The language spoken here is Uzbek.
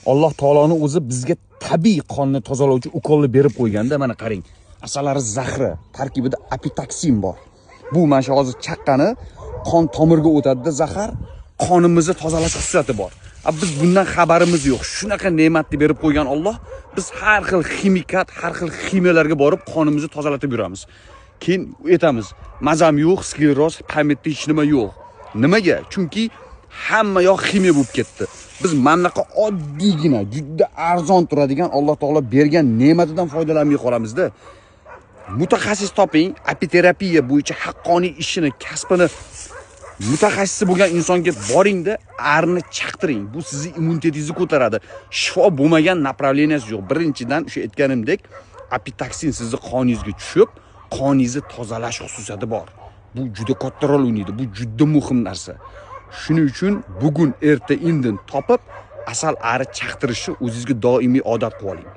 Alloh taoloni o'zi bizga tabiiy qonni tozalovchi ukolni berib qo'yganda, mana qarang, asalari zahri tarkibida apitaksin bor. Bu mana shu hozir chaqqani qon tomirga o'tadida zahar, qonimizni tozalash xususiyati bor. Biz bundan xabarimiz yo'q. Shunaqa ne'matni berib qo'ygan Alloh, biz har xil ximikat, har xil ximiyalarga borib qonimizni tozalatib yuramiz. Keyin aytamiz, mazam yo'q, skleroz, pamятda hech nima yo'q. Nimaga? Chunki hamma yoq ximiya bo'lib ketdi. Biz mana bunaqa oddiygina, juda arzon turadigan Alloh taolo bergan ne'matidan foydalanmay qolamizda. Mutaxassis toping, apiterapiya bo'yicha haqqoniy ishini, kasbini mutaxassisi bo'lgan insonga boringda arini chaqtiring. Bu sizni immunitetingizni ko'taradi. Shifo bo'lmagan направленияsi yo'q. Birinchidan o'sha aytganimdek, apitaksin sizni qoningizga tushib, qoningizni tozalash xususiyati bor. Bu juda katta rol o'ynaydi. Bu juda muhim narsa. Shuning uchun bugun erta indin topib asal ari chaqtirishni o'zingizga doimiy odat qilib oling.